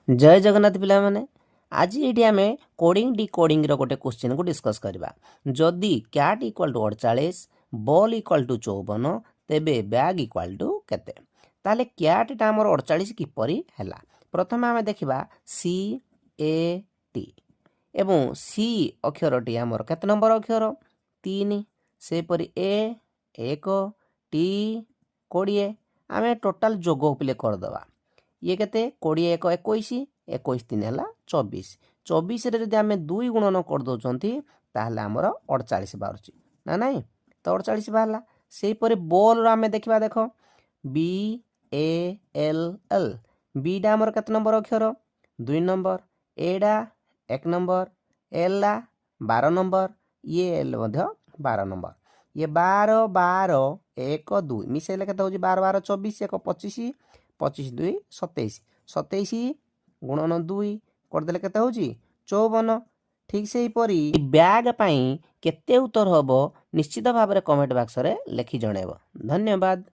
ଜୟ ଜଗନ୍ନାଥ ପିଲାମାନେ। ଆଜି ଏଇଠି ଆମେ କୋଡ଼ିଂ ଡିକୋଡ଼ିଂର ଗୋଟେ କୋଶ୍ଚିନ୍କୁ ଡିସ୍କସ୍ କରିବା। ଯଦି cat equal to 48, ball equal to 54, ତେବେ ବ୍ୟାଗ୍ ଇକ୍ୱାଲ୍ ଟୁ କେତେ? ତାହେଲେ କ୍ୟାଟ୍ଟା ଆମର 48 କିପରି ହେଲା? ପ୍ରଥମେ ଆମେ ଦେଖିବା ସି ଏ ଟି ଏବଂ ସି ଅକ୍ଷରଟି ଆମର କେତେ ନମ୍ବର ଅକ୍ଷର? 3। ସେହିପରି ଏ 1, ଟି 20। ଆମେ ଟୋଟାଲ୍ ଯୋଗ ପିଲେ କରିଦେବା। ଇଏ କେତେ? 20 1 21, 21 3 ହେଲା 24। 24ରେ ଯଦି ଆମେ 2 ଗୁଣନ କରିଦେଉଛନ୍ତି, ତାହେଲେ ଆମର 48 ବାହାରୁଛି ନା ନାହିଁ? ତ 48 ବାହାରିଲା। ସେହିପରି ବଲ୍ର ଆମେ ଦେଖିବା। ଦେଖ, ବି ଏ ଏଲ୍ ଏଲ୍, ବିଟା ଆମର କେତେ ନମ୍ବର ଅକ୍ଷର? 2 ନମ୍ବର। ଏଟା 1 ନମ୍ବର, ଏଲ୍ଟା 12 ନମ୍ବର, ଇଏ ଏଲ୍ ମଧ୍ୟ 12 ନମ୍ବର। ଇଏ 12, 12, 1, 2 ମିଶାଇଲେ କେତେ ହେଉଛି? 12 12 24, 1 25, 25 2 27। 27 ଗୁଣନ 2 କରିଦେଲେ କେତେ ହେଉଛି? 54। ଠିକ୍ ସେହିପରି ବ୍ୟାଗ୍ ପାଇଁ କେତେ ଉତ୍ତର ହେବ, ନିଶ୍ଚିତ ଭାବରେ କମେଣ୍ଟ ବାକ୍ସରେ ଲେଖି ଜଣାଇବ। ଧନ୍ୟବାଦ।